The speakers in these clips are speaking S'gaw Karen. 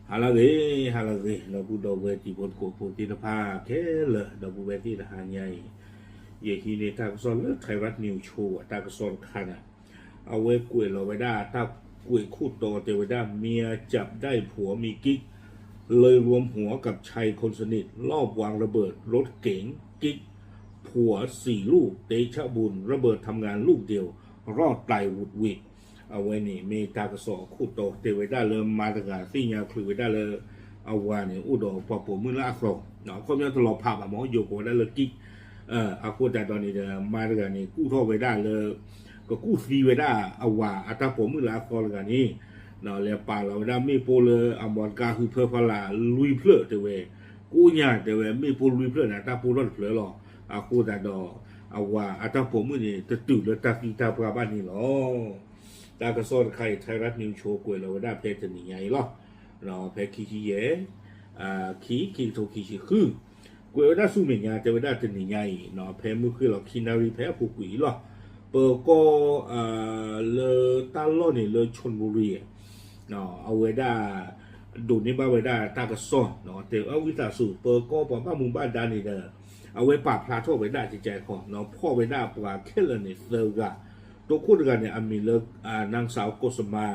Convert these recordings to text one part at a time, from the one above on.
ဟါလၢအဂ့ၤ, ဟါလၢအဂ့ၤ ဒီပုၢ်ဒီဝဲၢ်တံၤဖိသကိးဖိသ့ၣ်တဖၣ်ခဲလၢာ်, ဒီပုၢ်ဝဲၢ်သ့ၣ်တဟါညါအံၤ, ယဟံးန့ၢ်တၢ်ကစီၣ်လၢ Thairath News Show အတၢ်ကစီၣ်တခါန့ၣ်, အဝဲကွဲးလီၤဝဲဒၣ်တၢ်ကွဲးခိၣ်တီတဲဝဲဒၣ် เมียจับได้ผัวมีกิ๊ก เลยรวมหัวกับชายคนสนิท ลอบวางระเบิดรถเก๋ง กิ๊กผัวสี่ลูก เตชะบุญ ระเบิดทำงานลูกเดียว รอดตายหวุดหวิด အဝဲန့ၣ်မ့ၢ်တၢ်ကစီၣ်အခိၣ်တီတဲဝဲဒၣ်လၢ မါတဂၤသ့ၣ်ညါချုးဝဲဒၣ်လၢ အဝၤန့ၣ် အိၣ်ဒီးပှၤပိာ်မုၣ်လၢအသီ, အခီပညီတလီၤဖးဘၣ်မ့ၢ် ယိၤကိးဝဲဒၣ်လၢ ကိၣ်, အဃိသတးဒီးန့ၣ်ဒီး မါတဂၤန့ၣ် ကူၣ်ထီၣ်ဝဲဒၣ်လၢ ကကူၣ်သံဝဲဒၣ်အဝၤအတၢ်ပိာ်မုၣ်လၢအသီတဂၤန့ၣ်, လဲၤပာ်လီၤဝဲဒၣ်မ့ၣ်ပိၢ်လၢအမီတကါဟုဖၢဖီလာ်လွံၢ်ဖျၢၣ်တဲဝဲ, ကိးညါတဲဝဲ မ့ၣ်ပိၢ်လွံၢ်ဖျၢၣ်န့ၣ် အတၢ်ပိၢ်ထီၣ်တဖျၢၣ်လီၤ. အဃိသတးဒီး အဝၤအတၢ်ပိာ်မုၣ်န့ၣ် တတုၤလၢတၢ်သံတၢ်ပှၢ်ဘၣ်န့ၣ်လီၤ. တၢ်ကစီၣ်တခါအံၤ Thairath News Show ကွဲးလီၤဝဲဒၣ်ဖဲတနံၤညါအံၤလီၤ. ဖဲခံဆံယဲၢ်, ခံ, ခံကထိခံဆံဃု, ကွဲးဝဲဒၣ်ဆူမဲာ်ညါ တဲဝဲဒၣ်တနံၤညါအံၤ ဖဲမုၢ်ဃ့ၢ်လီၤခံနၣ်ရံၣ်ဖဲအပူၤကွံာ်အံၤလီၤ. ပၢၤကီၢ် လၢတၢ်လီၢ်န့ၣ်လၢ Chonburi အဝဲဒၣ် ဒိးန့ၢ်ဘၣ်ဝဲဒၣ်တၢ်ကစီၣ် တဲအဝံသးစူၤ ပၢၤကီၢ်ပှၤဘၣ်မူဘၣ်ဒါန့ၣ်ဒီး အဝဲပာ်ဖျါထီၣ်ဝဲဒၣ်ကကခီ ဖီၣ်ဝဲဒၣ်ပှၤခဲလၢာ်န့ၣ်သၢဂၤ, တိခိၣ်တဂၤန့ၣ် အမံၤလၢ နၢ်စၢ်ကိၣ်စမါ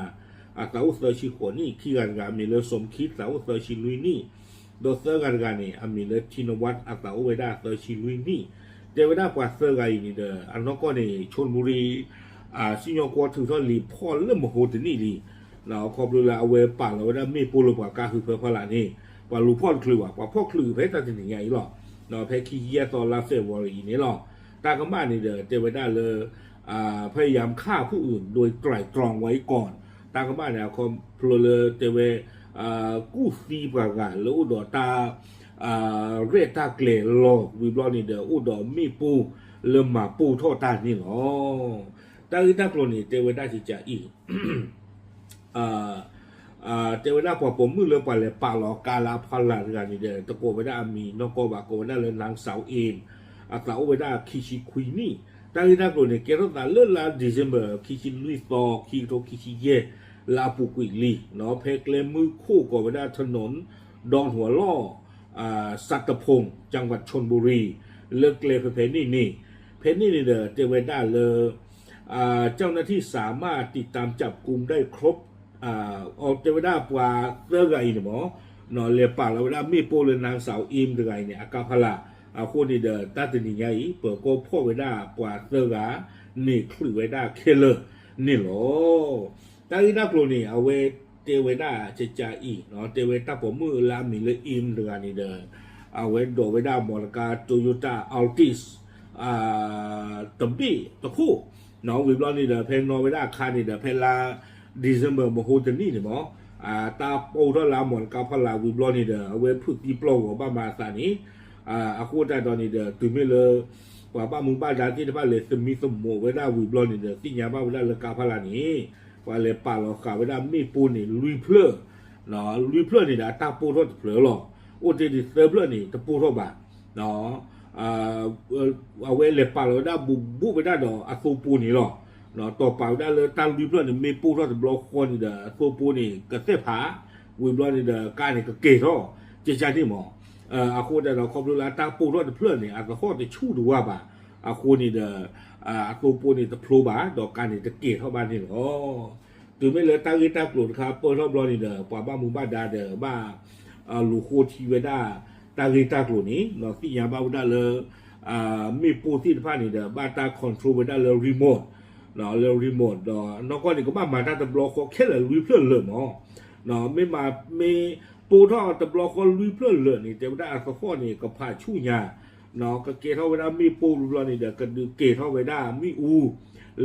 အသးအိၣ်သၢဆံဃိးနံၣ်, ခံဂၤတဂၤအမံၤလၢ စီၤမခံ သးအိၣ်သၢဆံလွံၢ်နံၣ်, ဒီးသၢဂၤတဂၤန့ၣ် အမံၤလၢ ထံနဝး အသးအိၣ်ဝဲဒၣ်သၢဆံလွံၢ်နံၣ်, တဲဝဲဒၣ်ပှၤသၢဂၤအံၤန့ၣ်ဒီး အနီၢ်ကီၢ်န့ၣ် Chonburi စံၣ်ညီၣ်ကွီၢ်ထုးထီၣ်လံာ်ဖီၣ်လၢမဟိတနံၣ်လံ, ခီဖျိလၢအဝဲပာ်လီၤဝဲဒၣ်မ့ၣ်ပိၢ်လၢပှၤကါဟုဖၢဖီလာ်န့ၣ် ပှၤလူၤဖီၣ်တချုးဘၣ်, ပှၤဖီၣ်ချုးဖဲတၢ်တနံၤညါအံၤလီၤ. ဖဲခံဆံယဲၢ်သီလါ February အံၤန့ၣ်လီၤ. တၢ်ကမၣ်န့ၣ်ဒီး တဲဝဲဒၣ်လၢ พยายามฆ่าผู้อื่นโดยไตร่ตรองไว้ก่อน တၢ်ကမၣ်န့ၣ် အခီဖျိလၢတဲဝဲ ကူၣ်သံပှၤဂၤလၢအိၣ်ဒီးတၢ် ရဲၣ်တၢ်ကျဲၤလီၤ ဝံၤဘျီန့ၣ်ဒီး အိၣ်ဒီးမ့ၣ်ပိၢ်လၢမၤပိၢ်ထီၣ်တၢ်န့ၣ်လီၤ. တၢ်ဂ့ၢ်တၢ်ကျိၤန့ၣ် တဲဝဲဒၣ်ကကးအံၤ တဲဝဲဒၣ်ပှၤပိာ်မုၣ်လၢပှၤလဲၤပာ်လီၤကါလၢအဖီလာ်တဂၤန့ၣ်ဒီး တကိးဝဲဒၣ်အမံၤနီၢ်ကီၢ်ဘၣ်, ကိးဝဲဒၣ်လၢ နၢ်စၢ်အ့ၣ် အသးအိၣ်ဝဲဒၣ်ခံဆံခွံနံၣ်, တၢ်ဂ့ၢ်တၢ်ကျိၤန့ၣ် ကဲထီၣ်သးလၢလါ December ခံဆံလွံၢ်သီ ခံကထိခံဆံယဲၢ် လၢအပူၤကွံာ်လံ, ဖဲကျဲမုၢ်ခိၣ်ကိးဝဲဒၣ် ถนนดอนหัวล่อ สัตตะพง จังหวัดชลบุรี လၢကျဲဖဲဖဲန့ၣ်န့ၣ်, ဖဲန့ၣ်န့ၣ်ဒီး တဲဝဲဒၣ်လၢ เจ้าหน้าที่สามารถติดตามจับกุมได้ครบ တဲဝဲဒၣ်ပှၤသၢဂၤအံၤန့ၣ်မ့ၢ် လဲၤပာ်လီၤဝဲဒၣ်မ့ၣ်ပိၢ်လၢ နၢ်စၢ်အ့ၣ် တဂၤအံၤန့ၣ် အကါဖီလာ်, အဃိန့ၣ်ဒီး တၢ်တနံၤညါအံၤ ပၢၤကီၢ်ဖီၣ်ဝဲဒၣ်ပှၤသၢဂၤ န့ၢ်ချုးဝဲဒၣ်ခဲလၢာ်န့ၣ်လီၤ. တၢ်ဂ့ၢ်တၢ်ကျိၤန့ၣ် အဝဲတဲဝဲဒၣ်ကကးအံၤ တဲဝဲတၢ်ပိာ်မုၣ်လၢအမံၤလၢ အ့ၣ် တဂၤန့ၣ်ဒီး အဝဲဒိးဝဲဒၣ်မီတကါ Toyota Altis တဘ့ၣ်တခိၣ်, ဝံၤဘျီန့ၣ်ဒီး ဖဲနီၣ်ဝဲဒၣ်အခါန့ၣ်ဒီး ဖဲလါ December မဟိတနံၣ်န့ၣ်မ့ၢ် တၢ်ပိၢ်ထီၣ်လၢအမီတကါဖီလာ်ဝံၤဘျီန့ၣ်ဒီး အဝဲဖုးသံပျီၢ်ဂီၤဘၣ်မၤအသးန့ၣ်, အဃိသတးဒီးန့ၣ်ဒီး တုၤမ့ၢ်လၢ ပှၤဘၣ်မူဘၣ်ဒါသ့ၣ်တဖၣ်လဲၤသမံသမိးဝဲဒၣ်ဝံၤဘျီန့ၣ်ဒီး သ့ၣ်ညါဘၣ်ဝဲဒၣ်လၢကါဖီလာ်န့ၣ် ပှၤလဲၤပာ်လီၤဃာ်ဝဲဒၣ်မ့ၣ်ပိၢ်န့ၣ်လွံၢ်ဖျၢၣ်, လွံၢ်ဖျၢၣ်န့ၣ်ဒီးအတၢ်ပိၢ်ထီၣ်တဖျၢၣ်လီၤ. အိၣ်တ့ၢ်ဒံးသၢဖျၢၣ်န့ၣ် တပိၢ်ထီၣ်ဘၣ် အဝဲလဲၤပာ်လီၤဝဲဒၣ်ဘူးဘူးဝဲဒၣ်ဒီးအသိပိန့ၣ်လီၤ. တီၢ်ပာ်ဝဲဒၣ်လၢတၢ်လွံၢ်ဖျၢၣ်န့ၣ် မ့ၣ်ပိၢ်ထီၣ်တဘျီဃီန့ၣ်ဒီး အသိပိန့ၣ်ကသဲၣ်ဖး, ဝံၤဘျီန့ၣ်ဒီးကါန့ၣ်ကကဲၤထီၣ်, ကကန့ၣ်မ့ၢ်, အဃိသတးဒီးခီဖျိလၢအတၢ်ပိၢ်ထီၣ်တဖျၢၣ်န့ၣ် အသဟီၣ်တဆူၣ်တဝၢ်ဘၣ်, အဃိန့ၣ်ဒီး အသိပိန့ၣ်တဖျိဘၣ် ဒီးကါန့ၣ်တကဲၤထီၣ်ဘၣ်န့ၣ်လီၤ. တုၤမ့ၢ်လၢတၢ်ဂ့ၢ်တၢ်ကျိၤတခါပၢၢ်ထီၣ်ဘျီန့ၣ်ဒီး ပှၤဘၣ်မူဘၣ်ဒါဒီးဘၣ် လူၤဃိထံဝဲဒၣ် တၢ်ဂ့ၢ်တၢ်ကျိၤန့ၣ် သ့ၣ်ညါဘၣ်ဝဲဒၣ်လၢ မ့ၣ်ပိၢ်သ့ၣ်တဖၣ်န့ၣ်ဒီး ဘၣ်တၢ် control ဝဲဒၣ်လၢ remote, လၢ remote ဒီးနီၢ်ကီၢ်န့ၣ် ကဘၣ်မၤတၢ်တဘျီဃီခဲလၢာ်လွံၢ်ဖျၢၣ်လၢာ်မ့ၢ်, မ့ၢ်မၤ မ့ၢ်ပိၢ်ထီၣ်တဘျီဃီလွံၢ်ဖျၢၣ်လၢာ်န့ၣ် တဲဝဲဒၣ်အသဟီၣ်န့ၣ် ကဖးဆူၣ်ညါ ကကဲထီၣ်ဝဲဒၣ်မ့ၣ်ပိၢ်ဘျီန့ၣ်ဒီး ကဒုးကဲၤထီၣ်ဝဲဒၣ်မ့ၣ်အူ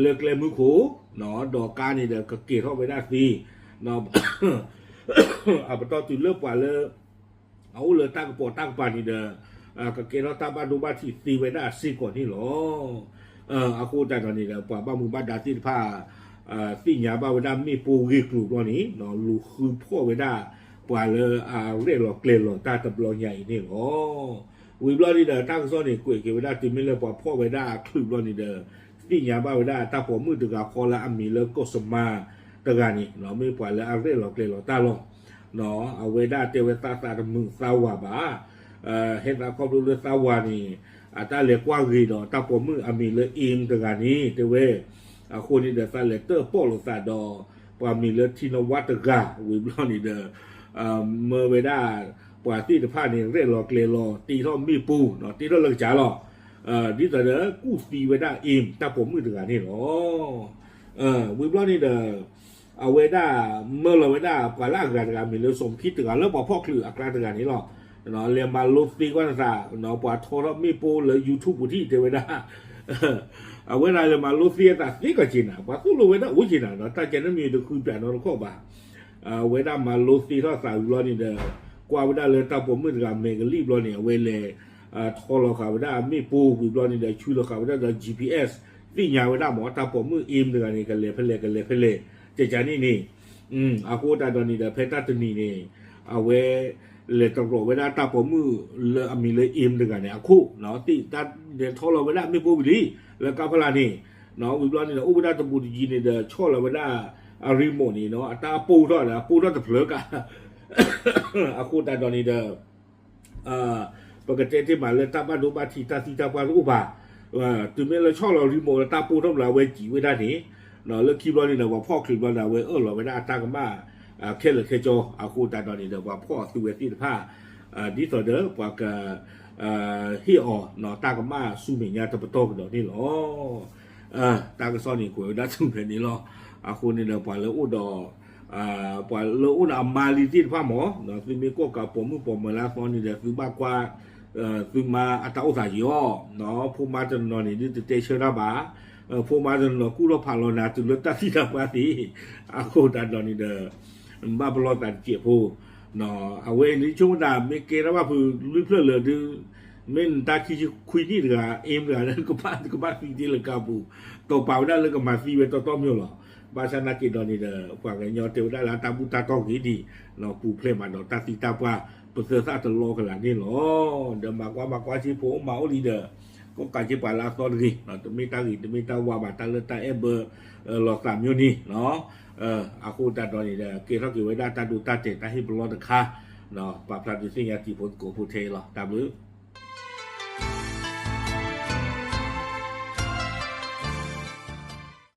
လၢကျဲမုၢ်ခိၣ်, ဒီးကါန့ၣ်ဒီးကကဲၤထီၣ်ဝဲဒၣ်သ့ အပတီၢ်တုၤလၢပှၤလၢ အအိၣ်လၢတၢ်ကပိာ်တၢ်ကပၤန့ၣ်ဒီး ကကဲထီၣ်တၢ်ဘၣ်ဒိဘၣ်ထံးသ့ဝဲဒၣ်စ့ၢ်ကီးန့ၣ်လီၤ. အဃိသတးဒီးန့ၣ်ဒီး ပှၤဘၣ်မူဘၣ်ဒါသ့ၣ်တဖၣ် သ့ၣ်ညါဘၣ်ဝဲဒၣ်မ့ၣ်ပိၢ်ဂ့ၢ်ကျိၤဘျီန့ၣ် လူၤဃုဖီၣ်ဝဲဒၣ် ပှၤလၢအရဲၣ်လီၤကျဲၤလီၤတၢ်တဘျီညါအံၤန့ၣ်လီၤ. ဝံၤဘျီန့ၣ်ဒီး တၢ်ကစီၣ်န့ၣ် ကွဲးက့ၤဝဲဒၣ်တုၤမ့ၢ်လၢပှၤဖီၣ်ဝဲဒၣ်အချုးဘျီန့ၣ်ဒီး သ့ၣ်ညါဘၣ်ဝဲဒၣ်တၢ်ပိာ်မုၣ်တဂၤဃီလၢအမံၤလၢကိၣ်စမါတဂၤန့ၣ် မ့ၢ်ပှၤလၢအရဲၣ်လီၤကျဲၤလီၤတၢ်လီၤ. အဝဲဒၣ်တဲဝဲသးသးတမုာ်သးဝးဘၣ်, ဟဲသးခီဖျိလၢသးဝးန့ၣ် အတၢ်လဲၤကွၢ်ဂ့ၤဒီးတၢ်ပိာ်မုၣ်အမံၤလၢ Im တဂၤန့ၣ် တဲဝဲ, အဃိန့ၣ်ဒီးသးလဲၤတၢၣ်ပီၣ်လိာ်သးဒီး ပှၤမံၤလၢထံနဝါတဂၤ ဝံၤဘျီန့ၣ်ဒီး မၢဝဲဒၣ် ပှၤသ့ၣ်တဖၣ်န့ၣ် ရဲၣ်လီၤကျဲၤလီၤ တ့ထီၣ်မ့ၣ်ပိၢ် တ့ထီၣ်လၢကစၢ်လီၤ. ဒ်သိးဒီးကူၣ်သံဝဲဒၣ် Im တၢ်ပိာ်မုၣ်တဂၤန့ၣ်လီၤ. ဝံၤဘျီန့ၣ်ဒီး အဝဲဒၣ် မၢလီၤဝဲဒၣ်ပှၤလၢအဂၤတဂၤမံၤလၢ စီၤမခံတဂၤလၢပှၤဖီၣ်ချုးအကျါတဂၤန့ၣ်လီၤ. လဲၤမၤလိသ့ကွၢ်နသး ပှၤထီထီၣ်မ့ၣ်ပိၢ်လၢ YouTube ပူၤထံၣ်တဲဝဲဒၣ် အဝဲဒၣ်လဲၤမၤလိသ့အသးသ့ကီးက့ၤနၤ ပှၤသိၣ်လိဝဲဒၣ်အိၣ်က့ၤနၤဒီး တၢ်ကဲနမ့ၢ်တဃုပၠးနီတခီၣ်ဘၣ်. အဝဲဒၣ်မၤလိသ့ထီၣ်သးဝံၤဘျီန့ၣ်ဒီး ကွၢ်ဝဲဒၣ်လၢတၢ်ပိာ်မုၣ်တဂၤမဲာ်ကလံၣ်ဘျီန့ၣ် အဝဲလဲၤ ထီလီၤဃာ်ဝဲဒၣ်အမ့ၣ်ပိၢ်ဝံၤဘျီန့ၣ်ဒီး ဆှၢလီၤဃာ်ဝဲဒၣ်ဒီး G P S သ့ၣ်ညါဝဲဒၣ်မ့ၢ် တၢ်ပိာ်မုၣ် Im တဂၤန့ၣ် ကလဲၤဖဲလဲၣ်ကလဲၤဖဲလဲၣ် ကကန့ၣ်န့ၣ် အဃိသတးဒီးန့ၣ်ဒီး ဖဲတၢ်တနံၤန့ၣ် အဝဲ လဲၤတရီးဝဲဒၣ်တၢ်ပိာ်မုၣ်လၢအမံၤလၢ Im တဂၤန့ၣ် အခိၣ် သ့ၣ်တၢ်လဲၤထီလီၤဝဲဒၣ်မ့ၣ်ပိၢ်ဝံၤလံ လၢကါဖဲလၢ်န့ၣ် ဝံၤဘျီန့ၣ်ဒီး အိၣ်ဝဲဒၣ်တဘူးတယံၤန့ၣ်ဒီး ဆီၣ်လီၤဝဲဒၣ်အ remote န့ၣ် အတၢ်ပိၢ်ထီၣ်ဒီး အပိၢ်ထီၣ်တဖျၢၣ်ကါ အဃိသတးဒီးန့ၣ်ဒီး ပကတဲတ့ၢ်မးလၢတၢ်ဘၣ်ဒိဘၣ်ထံးတၢ်သံတၢ်ပှၢ်တအိၣ်ဘၣ်, တုၤမ့ၢ်လၢဆီၣ်လီၤ remote လၢတၢ်ပိၢ်ထီၣ်ဘျီအဝဲစံးဝဲဒၣ်န့ၣ်, လၢခံဘျီန့ၣ်ဒီး ပှၤဖီၣ်ချုးဘျီဒီး အဝဲအၢၣ်လီၤဝဲဒၣ်အတၢ်ကမၣ် ခဲလၢာ်ခဲဆ့ အဃိသတးဒီးန့ၣ်ဒီး ပှၤဖီၣ်အသုဝဲသ့ၣ်တဖၣ် ဒ်သိးဒီးပှၤက ဟ့ၣ်အီၤတၢ်ကမၣ်ဆူမဲာ်ညါတပတီၢ်ကဒီးန့ၣ်လီၤ. တၢ်ကစီၣ်န့ၣ်ကွဲးဝဲဒၣ်ဆူမဲာ်န့ၣ်လီၤ. အဃိန့ၣ်ဒီးပှၤလၢအိၣ်ဒီး ပှၤလၢအိၣ်ဒီးအမါလံသ့ၣ်တဖၣ်မ့ၢ် သုမ့ၢ်ကိးကးပိာ်မုၣ်ပိာ်မၢၤလၢအသီန့ၣ်ဒီး သုဘၣ်ကွၢ် သုမါအတၢ်အိၣ်သးယံၤအီၤ, ဖိမါတနီၤန့ၣ်ဒုးတတဲဆၢတၢ်ဘၣ်, ဖိမါတနီၤကူၣ်ထီၣ်ဖးလီၤနၤတုၤလၢတၢ်သံတၢ်ပှၢ်သ့, အဃိသတးဒီးန့ၣ်ဒီး ဘၣ်ပလီၢ်သးတစဲးဖိ အဝဲန့ၣ်ဆိကမိၣ်တၢ် မ့ၢ်ကဲထီၣ်ဘၣ်ဖုးလွံၢ်ဖျၢၣ်လၢာ်ဒုး မ့ၢ်နတၢ်ခံဆံခွံနံၣ်တဂၤ Im တဂၤလၢကဘၣ်သံတ့ၢ်လၢကါပူၤ, တီၢ်ပာ်ဝဲဒၣ်လၢကမၤသံဝဲတီတီမ့ၢ်လီၤ. ဘၣ်ဆၣ်နာ်က့ဒီးန့ၣ်ဒီး ပှၤကညီတဲဝဲဒၣ်လၢတၢ်ဘူၣ်တၢ်တီၢ်ဂ့ၤဒံး ပူၤဖျဲးမးဒီးတၢ်သံတၢ်ပှၢ် ပသၢသၣ်တလီကလာ်န့ၣ်လီၤ. ဒီးမၤကွၢ်မၤကွၢ်စ့ဖိမၤအိၣ်လံဒီး ကိးကးက့ပှၤလၢအသီတဂ့ၤ တမ့ၢ်တၢ်ဂ့ၤတမ့ၢ်တၢ်ဝါဘၣ် တၢ်လၢတၢ်အဲၣ်ဘၢ လီၤသးမ့ၢ်န့ၣ် အဃိသတးဒီးန့ၣ်ဒီး ကဲထီၣ်က့ၤဝဲဒၣ်တၢ်ဒိတၢ်တဲာ်တၢ်ဟ့ၣ်ပလီၢ်တခါ ပာ်ဖျါဒုးသ့ၣ်ညါတံၤဖိသကိးဖိထဲအံၤလီၤ. တၢ်ဘျုး